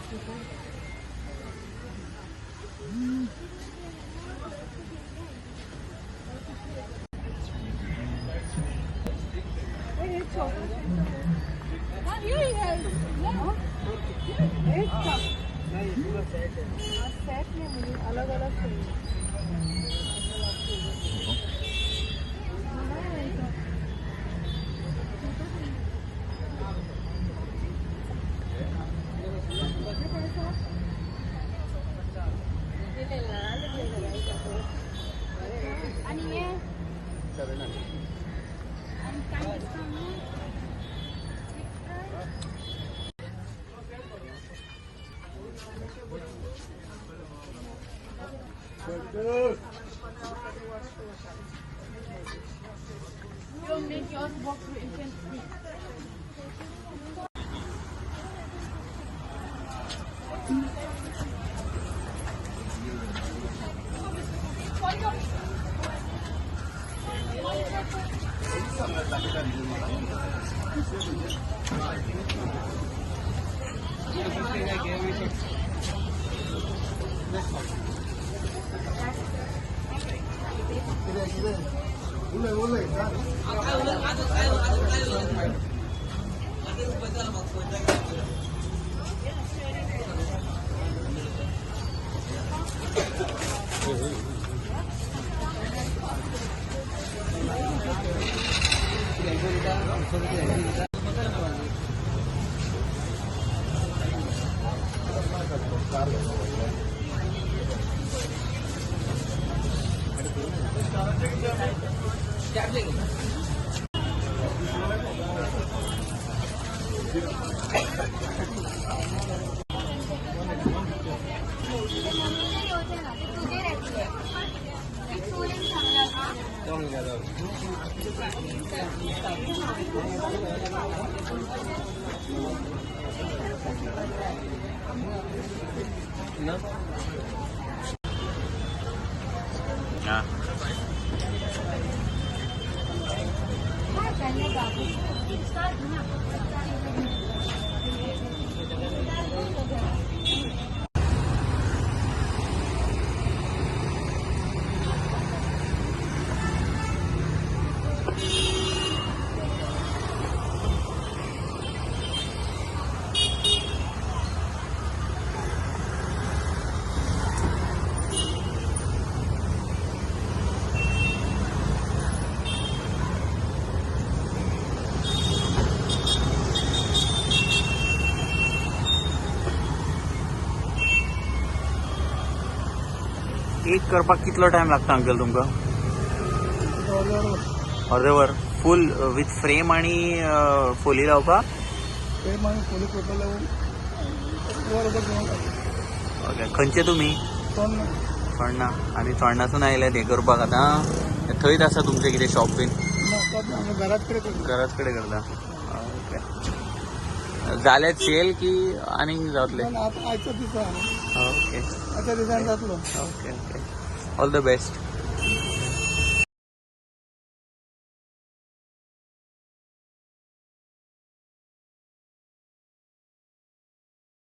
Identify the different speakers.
Speaker 1: Set नहीं, मुझे अलग अलग चाहिए। आणि हे आणि काय discount? You make yours box you can see.
Speaker 2: एक करपाक कितलो टाइम लागता अंकल तुमकां? अर्दे वर फूल विथ फ्रेम आणि फोली लावपाक?
Speaker 3: फ्रेम आनी फोली करतले वरभर.
Speaker 2: ओके, खंयचे तुमी? चोडणा. आनी चोडणासून आयले हें करपाक. आतां थंयच आसा तुमचें कितें शॉप बीन?
Speaker 3: घरात कडेन करता.
Speaker 2: घराच कडेन करता. ओके, जाल्यार सेल की आनीक जातले?
Speaker 3: आतां आयचो दिसा.
Speaker 2: ओके.
Speaker 3: आयच्या दिसान जातलो.
Speaker 2: Okay okay, all the best.